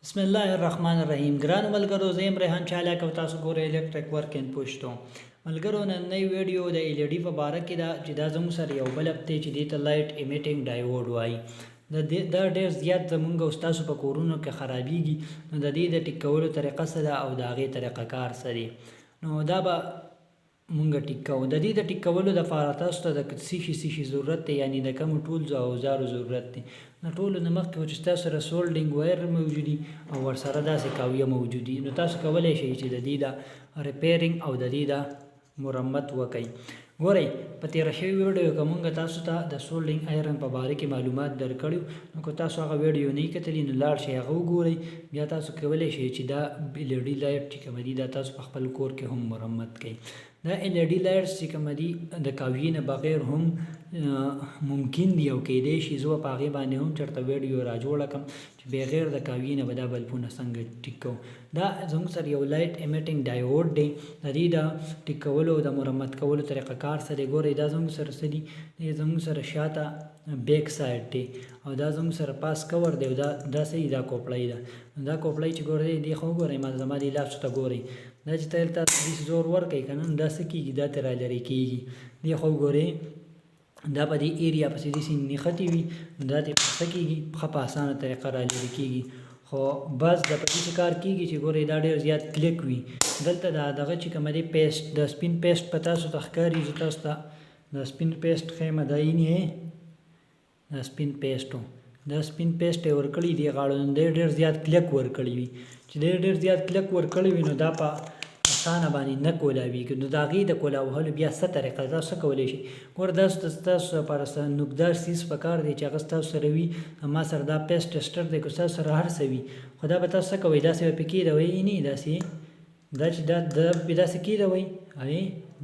بسم الله الرحمن الرحیم. ګرانو ملګرو، زه یم ریحان چالاک او تاسو ګورئ الکتریک ورک ان پښتو. ملګرو، نننۍ ویډیو د ال ای ډي په باره کې ده چې دا زموږ سره یو بلب دی چې دې ته لایټ امیټینګ ډایوډ وایي. دا ډېر زیات زموږ او ستاسو په کورونو کې خرابیږي. نو د دې د ټیک کولو طریقه څه ده او د هغې طریقه کار څه دی، نو دا به مونږ ټیک کوو. د دې د ټیک کولو دپاره تاسو ته د څه شي څه شي ضرورت دی، یعنی د کومو ټولز او اوزارو ضرورت دی. نو ټولو نه مخکې خو چې ستاسو سره سولډینګ وایر موجودي او ورسره داسې کاویه موجودي، نو تاسو کولی شئ چې د دې د ریپیرینګ او د دې د مرمت وکئ. ګورئ، په تېره شوې ویډیو کې مونږ تاسو ته د سولډینګ آیرن په باره کې معلومات درکړي، نو که تاسو هغه ویډیو نه یي کتلي نو لاړ شئ هغه وګورئ. بیا تاسو کولی شئ چې دا ال ای ډي لایټ چې کومه دي دا تاسو په خپل کور کې هم مرمت کړئ. دا ال ای ډي لایټس چې کومه دي د کاویې نه بغیر هم ممکن دي او کیدای شي زه به په هغې باندې هم چېرته ویډیو را جوړه کړم چې بغیر د کاویې نه به دا بلبونه څنګه ټیک کوو. دا زموږ سره یو لایټ امیټینګ ډایوډ دی. د دې د ټیک کولو او د مرمت کولو طریقه کار څه دی؟ ګورئ، دا زموږ سره څه دي؟ دی زموږ سره شاته بیک سایډ دی او دا زموږ سره پاس کور دی او دا څه دي؟ دا کوپړۍ ده. نو دا کوپړۍ چې ګورئ، دې خو وګورئ، ما زما دې لاسو ته ګورئ، دا چې ته تاسو داسې زور ورکوئ که نه، نو دا څه کېږي؟ دا ترې رالرې کېږي. دې خو وګورئ، دا په دې ایریا پسې داسې نښتې وي، نو دا ترې څه کېږي؟ ښه په اسانه طریقه رالرې کېږي. خو بس د په داسې کار کېږي چې ګورئ دا ډېر زیات کلک وي. دلته دا دغه چې کومه دی پیسټ، دا سپین پیسټ په تاسو ته ښکاري، زه تاسو ته دا سپین پیسټ ښیم. دا یې دا سپین پیسټ و، دا سپین پیسټ یې ورکړی دی غاړو، نو دی ډېر زیات کلک ورکړی وي. چې دی ډېر زیات کلک ورکړی وي نو دا په اسانه باندې نه کولاویږي. نو د هغې د کولا وهلو بیا څه طریقه ده، تاسو څه کولی شئ؟ ګوره، ستاسو لپاره څه نوکدار څیز په کار دی چې هغه ستاسو سره وي. ما سره دا پیسټ ټیسټر دی، که ستاسو سره هر څه وي خو دا به تاسو څه کوئ؟ داسې به پرې کېدوئ، نه داسې، دا چې دا به داسې کېدوئ،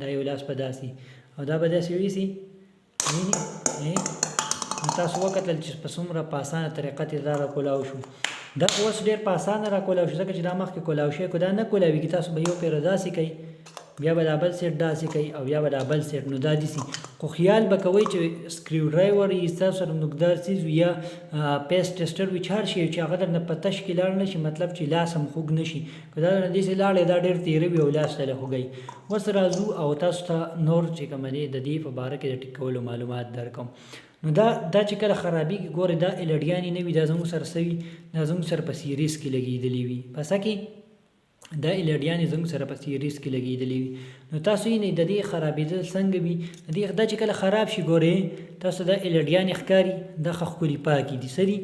دا یو لاس به داسې او دا به داسې ویسي، ویني. نو تاسو وکتل چې په څومره په اسانه طریقه ترې دا راکولاو شو. دا اوس ډېر په اسانه راکولاو شو، ځکه چې دا مخکې کولاو شوی. که دا نه کولاویږي تاسو به یو پېره داسې کوئ، بیا به دا بل سیټ داسې کوئ او بیا به دا بل سیټ، نو دا داسې. خو خیال به کوئ چې سکریو ډرایور یي ستاسو سره نوکدار څیز وي یا پیس ټیسټر وي، چې هر شی چې هغه درنه په تش کې لاړ نه شي، مطلب چې لاس هم خوږ نه شي. که دا درنه داسې لاړی دا ډېر تېره وي او لاس ته له خوږوي. اوس راځو او تاسو ته نور چې کومه دی د دې په باره کې د ټیک کولو معلومات درکوم. نو دا چې کله خرابېږي، ګورئ دا ال ډیانې نه وي، دا زموږ سره څه وي؟ دا زموږ سره په سیریز کې لګېدلي وي. په څه کې؟ دا ال ډیانې زموږ سره په سیریز کې لګېدلي وي. نو تاسو یې د دې خرابېدل څنګه وي؟ د دې دا چې کله خراب شي، ګورئ تاسو دا ال ډیانې ښکاري، دا ښه ښکلي پاکې دي، څه دي؟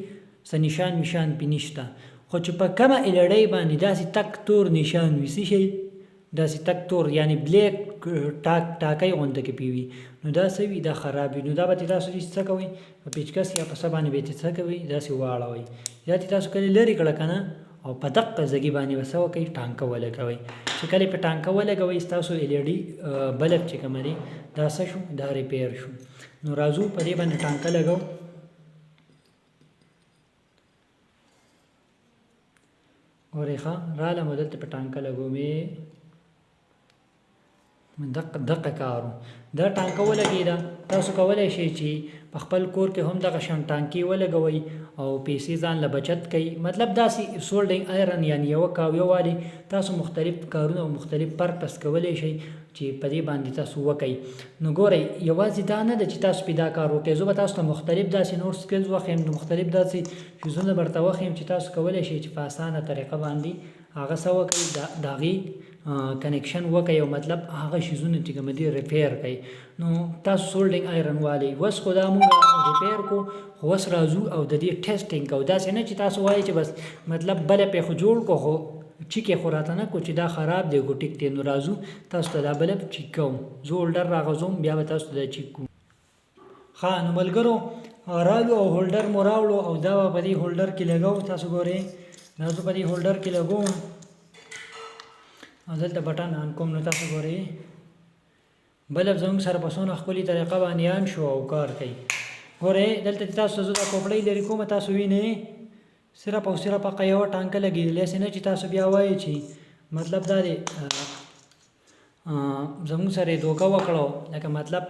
څه نشان مشان پې نشته. خو چې په کومه ال ډۍ باندې داسې تک تور نشان وي، څه شی داسې تک تور، یعنی بلیک ټاک ټاکۍ غونته کې پې وي، نو دا څه وي؟ دا خراب وي. نو دا به ترې تاسو داسې څه کوئ؟ په پیچکس یا په څه باندې به یې ترې څه کوئ؟ داسې واړوئ. دا ترې تاسو کله لرې کړه که نه، او په دقه ځګي باندې به څه وکئ؟ ټانکه ولګوئ. چې کله یې په ټانکه ولګوئ ستاسو ال ای ډي بلب چې کومه دی دا څه شو؟ دا ریپیر شو. نو راځو په دې باندې ټانکه لګوو. ګورئ ښه رالم او دلته په ټانکه لګوم یې، دقه دقه کار و. دا ټانکه ولګېده. تاسو کولی شئ چې په خپل کور کې هم دغه شان ټانکې ولګوئ او پیسې ځان له بچت کړئ. مطلب داسې سولډینګ آیرن یعنی یوه کاویه والي تاسو مختلف کارونه او مختلف پرپس کولی شئ چې په دې باندې تاسو وکئ. نو ګورئ، یوازې دا نه ده چې تاسو پې دا کار وکئ، زه به تاسو ته مختلف داسې نور سکلز وښیم، مختلف داسې څیزونه به درته وښیم چې تاسو کولی شئ چې په اسانه طریقه باندې هغه څه وکئ، د هغې کنیکشن وکئ او مطلب هغه شیزونه چې کوم دي ریپیر کړئ. نو تاسو سولډینګ آیرن والي اوس خو دا مونږ ریپیر کو، خو اوس راځو او د دې ټیسټینګ کوو. داسې نه چې تاسو وایئ چې بس مطلب بله پې خو جوړ کو، خو چیک یې خو راته نه کو چې دا خراب دی کو ټیک دی. نو راځو تاسو ته دا بلب چیک کوم، زه هولډر راغځوم بیا به تاسو ته دا چیک کوم. ښه، نو ملګرو رالو او هولډر مو راوړو او دا به په دې هولډر کې لګوو. تاسو ګورئ دا زه په دې هولډر کې لګوم او دلته بټن آن کوم. نو تاسو ګورئ بلب زموږ سره په څونه ښکلي طریقه باندې آن شو او کار کوي. ګورئ دلته چې تاسو زه دا کوپړۍ لرې کوم، تاسو وینئ صرف او صرف هغه یوه ټانکه لګېدلې. هسې نه چې تاسو بیا وایئ چې مطلب دا دی زموږ سره یې دوکه وکړو، لکه مطلب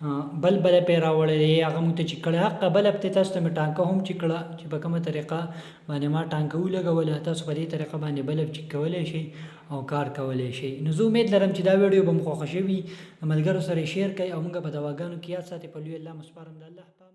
بل بلپ یې راوړی دی، هغه موږ ته چیک کړی. حق بلپ دی، تاسو ته مې ټانکه هم چیک کړه چې په کومه طریقه باندې ما ټانکه ولګوله. تاسو په دې طریقه باندې بلپ چیک کولی شئ او کار کولی شئ. نو زه امید لرم چې دا ویډیو به مو خوښه شوي، د ملګرو سره یې شیر کړئ او موږ په دواګانو کې یاد ساتئ. په لوی الله مو سپارم، د الله په